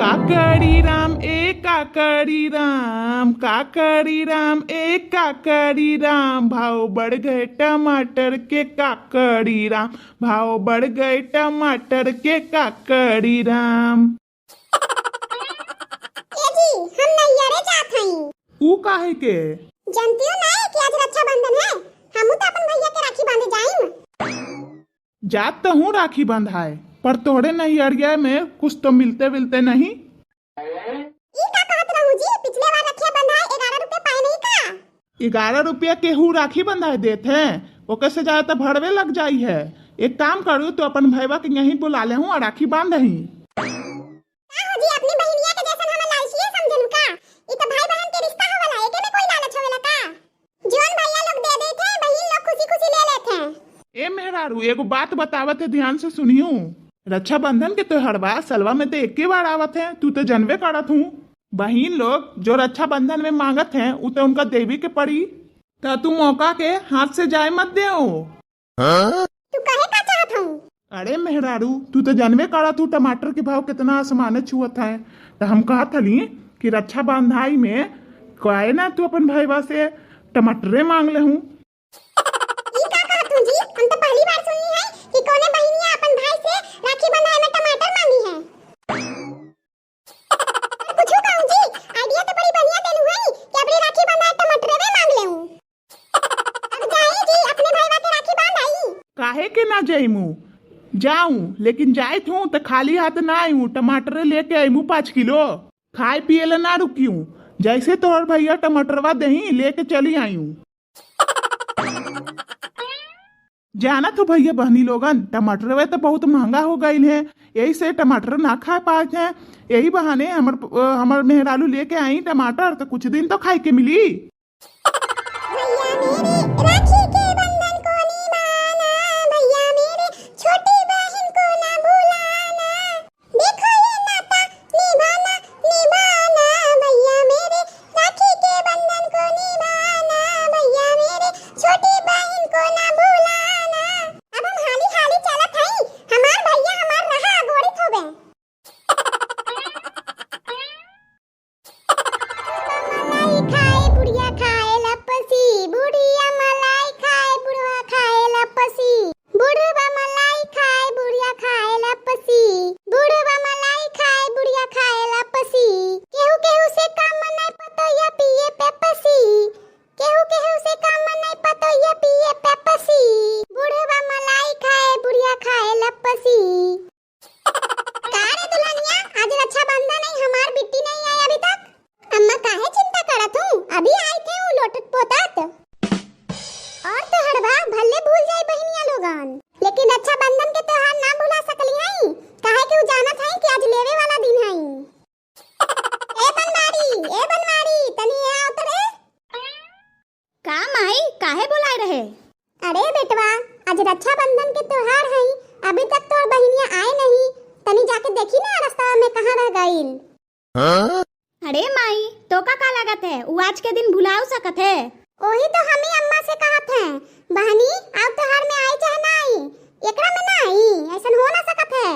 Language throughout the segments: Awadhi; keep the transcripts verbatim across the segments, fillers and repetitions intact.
काकड़ी राम, ए काकड़ी राम, काकड़ी राम, ए काकड़ी राम, भाव बढ़ गए टमाटर के, काकड़ी राम, भाव बढ़ गए टमाटर के, काकड़ी राम। ए जी, हम नैहरे जात हई। ऊ काहे के? जानतियो नाहीं कि आज रक्षाबंधन है, हमहू तो अपन भैया के राखी बांधे जाइम। जात तो हूँ राखी बंधाए, पर तोहरे नैहरिया में कुछ तो मिलते विलते नहीं। ई का कहत रहू जी, पिछले बार रखिया बंधाए ग्यारह रुपया पाए नहीं का? ग्यारह रुपया केहू राखी बंधाए देत है, ओके से ज्यादा तो भड़वे लग जाई है। एक काम करू, तो अपन भैया के यहीं बुला ले हूँ और राखी बांध ही। का हो जी, अपनी बहिनिया के जैसन हम लालचिए समझेन का? ई तो भाई बहन के रिश्ता होवेला, एके में कोई लालच होवेला का? जौन भैया लोग दे देत हैं, बहिन लोग खुशी खुशी ले लेत हैं। ए मेहरारू, एगो बात बतावत है, ध्यान से सुनियो। रक्षाबंधन के त्योहार बा, सलवा में तो एके बार आवत है, तू तो जनबे करत हूँ। बहिन लोग जो रक्षाबंधन में मांगत हैं, उ तो उनका देवी के पड़ी, तो तू मौका के हाथ से जाए मत देओ। तू कहे का चाहत हूँ? अरे मेहरारू, तू तो जानबे करत हूँ टमाटर के भाव कितना आसमाने छुअत है। तो हम कहत हली कि रक्षा बंधाई में काहे ना तू अपन भईवा से टमाटरे मांग ले हूँ। ई का कहत हूँ जी? हम तो पहली बार सुनी है कि कौने बहिनिया अपन भाई से राखी बंधाई में टमाटर मांगी है। कुछ कहूँ जी, idea तो बड़ी बढ़िया देलू है कि अपनी राखी बंधाई टमाटरवे मांग ले हूँ। अब जाई जी, अपने भईवा के राखी बांध आई। काहे के ना जाइमू? जाऊं, लेकिन जाइत हूँ तो खाली हाथ ना आईमू, टमाटर लेके आईमू पाँच किलो। खाए पिए ला ना रुकियूं, जैसे तोहर भैया टमाटरवा देही लेके चली आईमू। जानत हो भैया बहनी लोगन, टमाटरवे तो बहुत महंगा हो गइल है, यही से टमाटर ना खाए पात हैं। यही बहाने हमर, हमर मेहरारू लेके आई टमाटर, तो कुछ दिन तो खाए के मिली। भैया मेरे राखी के बंधन को निभाना, भैया मेरे छोटी बहन को ना भुलाना। देखो ये नाता निभाना, निभाना, भैया मेरे राखी के बंधन को निभाना, भैया मेरे छोटी बहन को ना भुलाना। अब हम हाली हाली चलत हई, हमार भैया हमार रहा अगोरित होबे। मलाई खाए बुढ़िया खाए लपसी, बुढ़िया मलाई खाए बुढ़वा खाए लपसी। बुढ़वा मलाई खाए बुढ़िया खाए लपसी, बुढ़वा मलाई खाए बुढ़िया खाए लपसी। केहू केहू से कम नहीं पतोहिया पिए पेपसी, केहू केहू से कम नहीं पतोहिया पिए पेपसी। बुढ़वा मलाई खाए बुढ़िया खाए लपसी। का रे दुल्हनिया, आज रक्षाबंधन है, हमार बिट्टी नहीं आई अभी तक। अम्मा काहे चिंता करत हूँ, अभी आई थे ऊ लोटत पोतात। और तोहर भा भले भूल जाई बहिनिया लोगन, लेकिन रक्षाबंधन के त्योहार ना भुला सकली हई, काहे कि ऊ जानत हई कि आज लेवे वाला दिन हई। ए बनवारी, ए बनवारी, तनी ए आओ तो रे। का माई, काहे बुलाए रहे? अरे बेटवा, आज रक्षाबंधन के त्योहार है, अभी तक तोर बहिनिया आए नहीं, तनी जाके देखी ना रास्ता में कहाँ रह गइल। अरे माई, तोका का लागत है, उ आज के दिन भुलाओ सकत है? ओही तो हमी अम्मा से कहत हैं, बहनी, अब त्योहार में आई चाहे ना आई, एकरा में ना आई, ऐसन हो ना सकत है।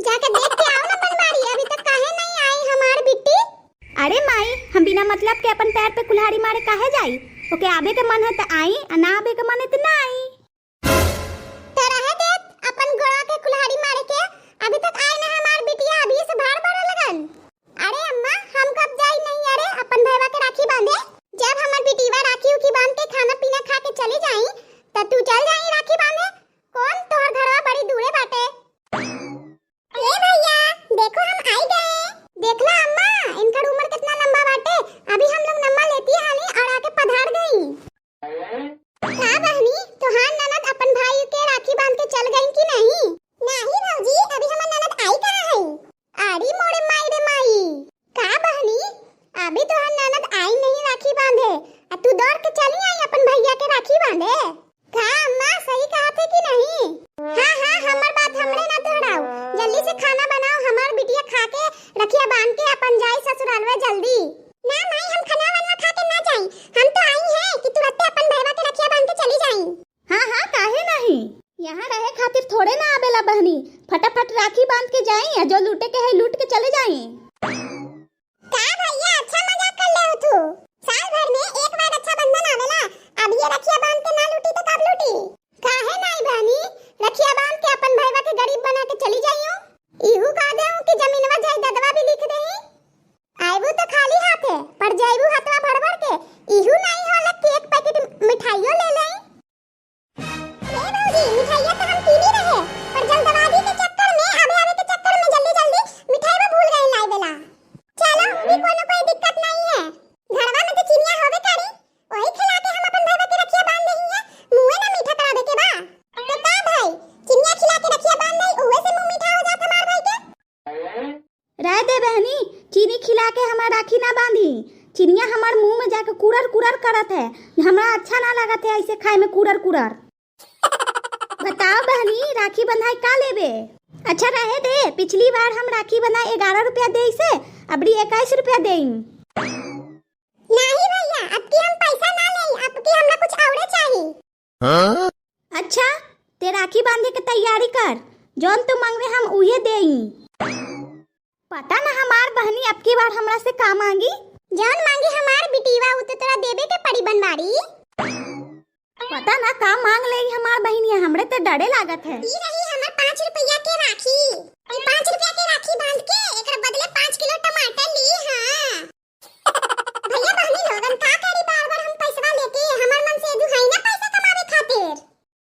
जाके देख के आओ ना बनवारी, अभी तक काहे नहीं आई हमार बिट्टी? अरे माई, हम बिना मतलब के अपन पैर पे कुल्हाड़ी मारे काहे जाई? ओके आवे के मन है त आई, आ ना आवे के मन है त ना आई। त रहे दे अपन गोड़ा के कुल्हाड़ी मारे के, अभी तक आए ना हमार बिटिया, अभी से भाड़ पड़े लगन। अरे अम्मा, हम कब जाई नहीं, अरे अपन भईवा के राखी बांधे, जब हमार बिटिया राखी उखी बांध के खाना पीना खा के चली जाई, त तू चल जाई राखी बांधे। कौन तोहर घरवा बड़ी दूरे बाटे? ए भैया, देखो हम आई गए। देखला अम्मा, इनकर उम्र कितना लंबा बाटे। अभी हम लोग नम्मा लेती हाली और आके पधार गई। का बहनी, तोहार ननद अपन भाई के राखी बांध के चल गई कि नहीं? नहीं भौजी, अभी हमार ननद आई कहाँ है? अरे मोरे माई रे माई, का बहनी, अभी तोहार ननद आई नहीं राखी बांधे, आ तू दौड़ के चली आई अपन भैया के राखी बांधे। का अम्मा सही कहत है कि नहीं? हाँ, हाँ, हमर बात हमरे ना दोहराओ। जल्दी से खाना बनाओ, हमार बिटिया खा के रखिया बांध के अपन जाई ससुरालवा जल्दी। ना माई, हम खाना वाना खा के ना जाई, हम तो आई हैं कि तुरंते अपन भईवा के रखिया बांध के चली जाई। हाँ, हाँ, काहे नहीं? यहाँ रहे खातिर थोड़े ना आवेला बहनी, फटाफट राखी बांध के जाई, या जो लूटे के है लूट के चले जाई। साल भर में एक बार रक्षाबंधन आवेला, अब ये रखिया बांध के ना लूटी तो कब लूटी? काहे नाई बहनी, रखिया बांध के अपन भईवा के गरीब बना के चली जाइयो। इहू कह देउ कि जमीनवा जायदादवा भी लिख देही। आइबू तो खाली हाथे, पर जाइबू हथवा भर भर के। इहू नाई होला कि एक पैकेट मिठाइयो ले लेई। ए भौजी, मिठाइया तो हम कीनी रहे, पर जल्दबाजी के चक्कर में, आवे आवे के चक्कर में जल्दी जल्दी मिठाइवा भूल गए लाए वाला। चलो, ई कोनो कोई दिक्कत नहीं है। घरवा में तो चिनिया होबे करी, वही खिला के हम अपन भईवा के रखिया बांध देही है। मुँहे ना मीठा करावे के बा। तो का भाई, चिनिया खिला के रखिया बांध दे, उहे से मुँह मीठा हो जात हमार भाई के। रह दे बहनी, चीनी खिला के हमार राखी ना बांधी। चिनिया हमार मुँह में जाके कुरर कुरर करत है, हमरा अच्छा ना लागत है ऐसे खाए में कुरर कुरर। बताओ बहनी, राखी बंधाई का लेबे? अच्छा रहे दे, पिछली बार हम राखी बंधाई ग्यारह रुपया देई से, अबरी इक्कीस रुपया देई। नहीं भैया, अब की हम पैसा ना लेई, अब की हमरा कुछ औरे चाही। हाँ? अच्छा, ते राखी बांधे के तैयारी कर, जौन तू मांगबे हम उहे देई। पता ना हमार बहनी अब की बार हमरा से का मांगी। जौन मांगी हमार बिटीवा, उ तो तोरा देबे के पड़ी बनवारी। पता ना का मांग लेई हमार बहिनिया, हमरे तो डरे लागत है। ई रही हमार पाँच रुपया के राखी। ई पाँच रुपया के राखी बांध के एकरा बदले पाँच किलो टमाटर ली, हाँ। भैया बहनी लोगन का करी, बार बार हम पैसवा लेके, हमार मनसेधू है ना पैसा कमावे खातिर।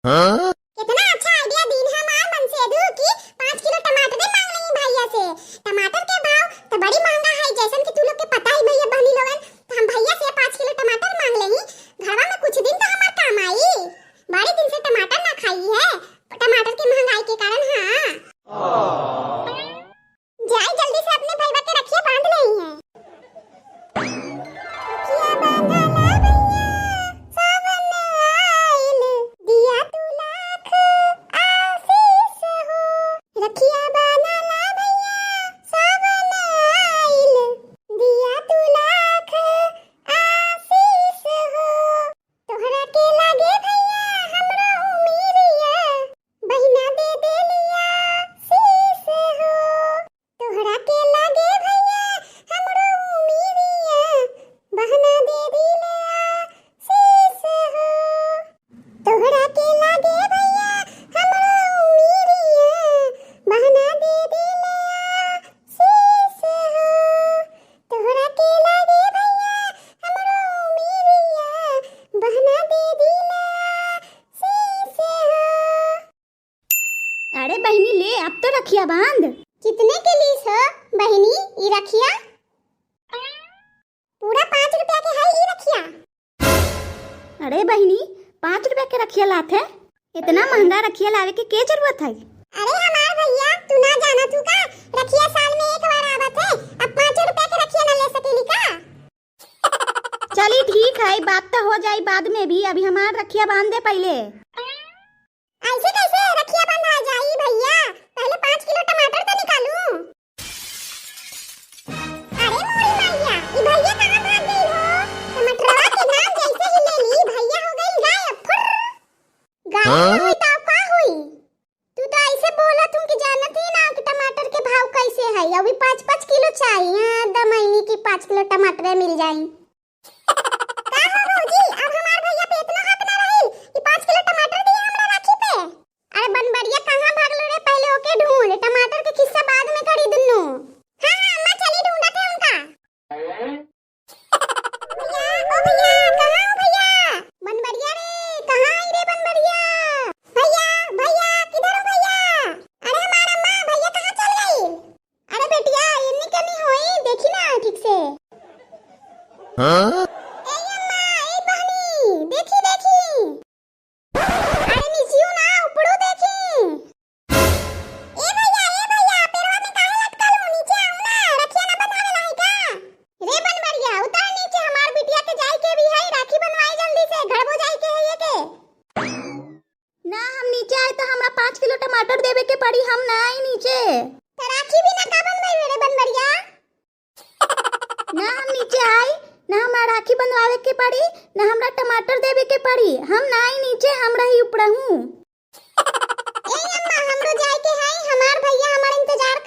हाँ? कितना अच्छा idea दीन है हमार मनसेधू कि पाँच किलो टमाटर मांग लेही भैया से। टमाटर के भाव तो बड़ी महंगा है, जैसन कि तू लोग के पता ही भैया बहनी लोगन, तो हम भैया से पाँच किलो टमाटर मांग लेही। घरवा में कुछ दिन तो हमार काम आई, बड़े दिन से टमाटर ना खाई है, टमाटर के महंगाई के कारण। हाँ। जाई जल्दी से अपने भईवा के रखिया बांध लेई है। रखिया बांधला भैया, सावन आइल, दिया तू लाख आशीष हो। रखिया बांधला भैया, सावन आइल, दिया तू लाख आशीष हो। तोहरा के लागे भैया हमरो उमिरिया, बहिना दे देलिया शीश हो। तोहरा के लागे भैया हमरो उमिरिया, बहना दे दिलिया शीश हो। तोहरा के लागे भैया हमरो उमिरिया, बहना दे दिलिया शीश हो। तोहरा के लागे भैया हमरो उमिरिया, बहना दे दिला शीश हो। अरे बहिनी ले, अब तो रखिया बांध। कितने के लीस हो बहिनी ई रखिया? पूरा पाँच रुपया के है ई रखिया। अरे बहिनी, पाँच रुपया के रखिया लात है, इतना महंगा रखिया लावे के के जरूरत है? अरे हमार भैया, तू ना जानत हू का, रखिया साल में एक बार आवत है, अब पाँच रुपया के रखिया ना ले सकेली का? चली ठीक है, बात तो हो जाई बाद में भी, अभी हमार रखिया बांध दे पहले। ऐसे कैसे रखिया बंधा जाई भैया, पहले पाँच किलो टमाटर तो निकालू। अरे मोरी मैया, ई भैया कहाँ भाग गई हो? टमाटरवा के नाम जैसे ही ले ली, भैया हो गई गायब। फुर्र। गायब हाँ? ना हुई तो का हुई? तू तो ऐसे बोलत हूँ कि जानत ही ना कि टमाटर के भाव कैसे है। अभी पाँच पाँच किलो चाहिए, हाँ, दमैनी की पाँच किलो टमाटर मिल जाई। का हो भौजी, अब हमार भैया पे इतना हक ना रही कि पाँच किलो टमाटर दिए हमरा राखी पे? अरे बनबरिया कहाँ भागलो रे, पहले ओके ढूंढ, टमाटर के खिस्सा बाद में करी दुन्नू। हाँ, हाँ, अम्मा चली ढूंढत है उनका। भैया, ओ भैया, कहाँ हो भैया? बनबरिया रे, कहाँ आई रे बनबरिया? भैया, भैया, किधर हो भैया? अरे हमार अम्मा, भैया कहाँ चल गई? अरे बेटिया, इन्नी कनी होई, देखी ना ठीक से। हाँ? ए अम्मा, ए बहनी, देखी, देखी। अरे नीचियो ना, ऊपरो देखी। ए भैया, ए भैया, पेड़वा में काहे लटकल हो? नीचे आओ ना, रखिया ना बंधावे ला है का? रे बनबरिया, उतर नीचे, हमार बिटिया के जाए के भी है, राखी बंधवाई जल्दी से, घरबो जाए के है ये के। ना, हम नीचे आए तो हमरा पाँच किलो टमाटर देवे के पड़ी, हम ना आई नीचे। तो राखी भी ना का बंधवाई रे बनबरिया? ना हम नीचे आई, ना हमरा राखी बंधवावे के पड़ी, ना हमरा टमाटर देवे के पड़ी। हम ना आई नीचे, हम रही ऊपरहू। ए अम्मा, हमरो जाए के है, हमार भैया हमार इंतजार